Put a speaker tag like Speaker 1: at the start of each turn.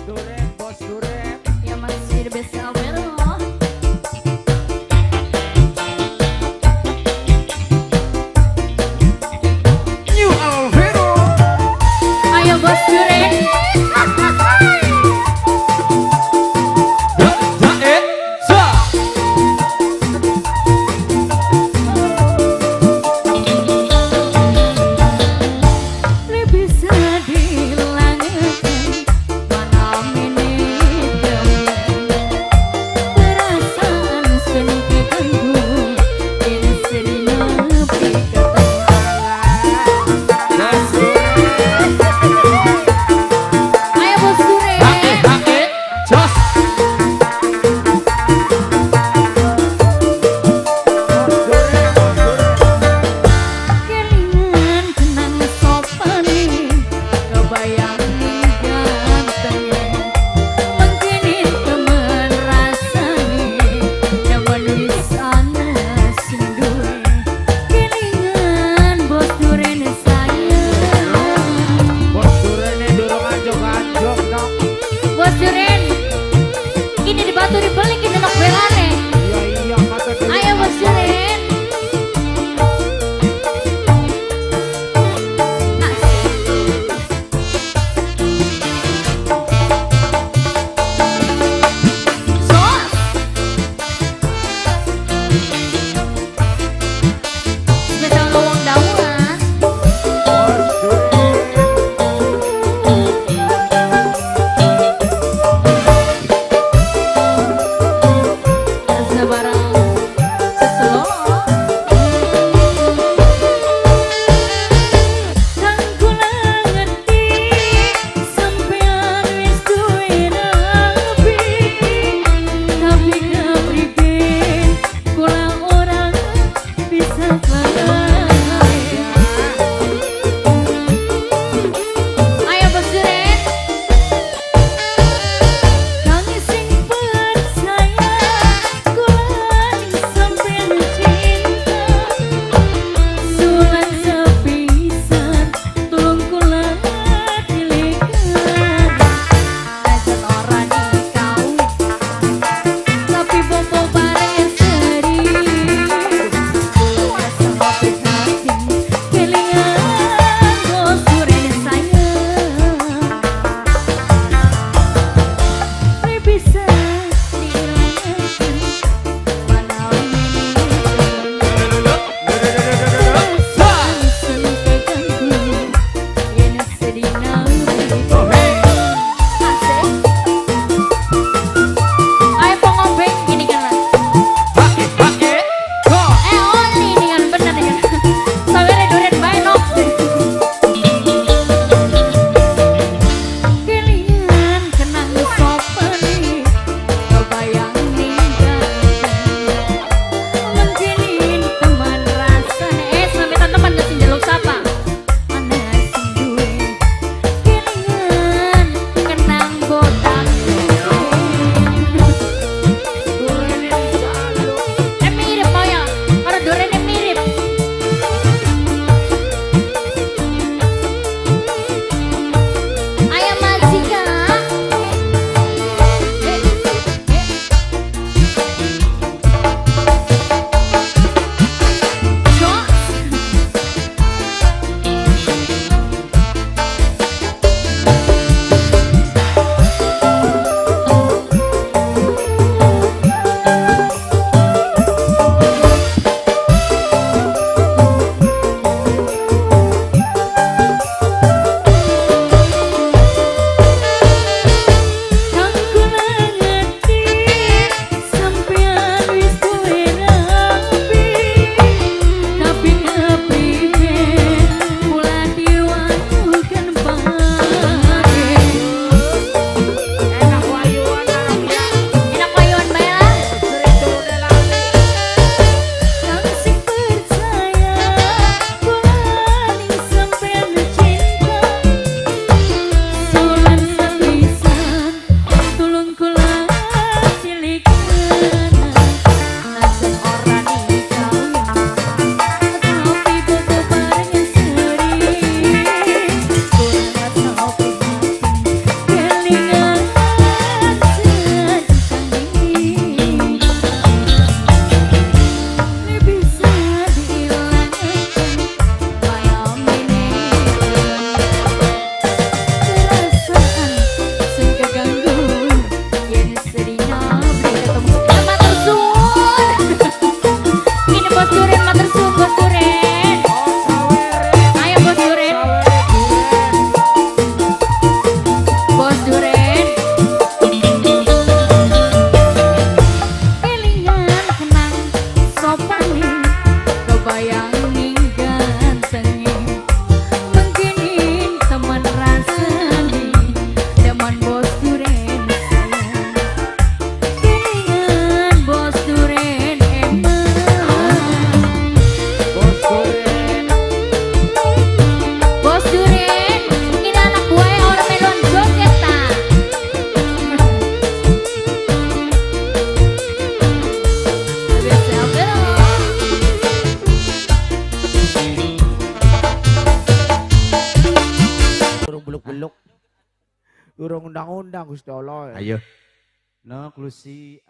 Speaker 1: Duren, Bos Duren.
Speaker 2: Ya masih bisa Alvero.
Speaker 1: New Alvero.
Speaker 2: Ayo Bos Duren.
Speaker 1: Sa.
Speaker 2: Lebih sedih langit mana menit perasaan seneng keganggu ini sedih nepi.
Speaker 1: Bos Duren.
Speaker 2: Ayo Bos Duren.
Speaker 1: Hake hake. Jos. Bos Duren, Bos Duren.
Speaker 2: Kelingan kenang sopane kebayang gantengnya mengkini temen rasane demen wis ana sing duwe kelingan Bos Duren sayang.
Speaker 1: Bos Duren ini durung anjok-anjok no.
Speaker 2: Bos Duren kini dibatu dibeli kini nok belane.
Speaker 1: Iya iya kata dulu.
Speaker 2: Ayo Bos Duren. Asik.
Speaker 1: Durung undang-undang Gusti Allah.
Speaker 3: Ayo.
Speaker 4: Nok Lucy.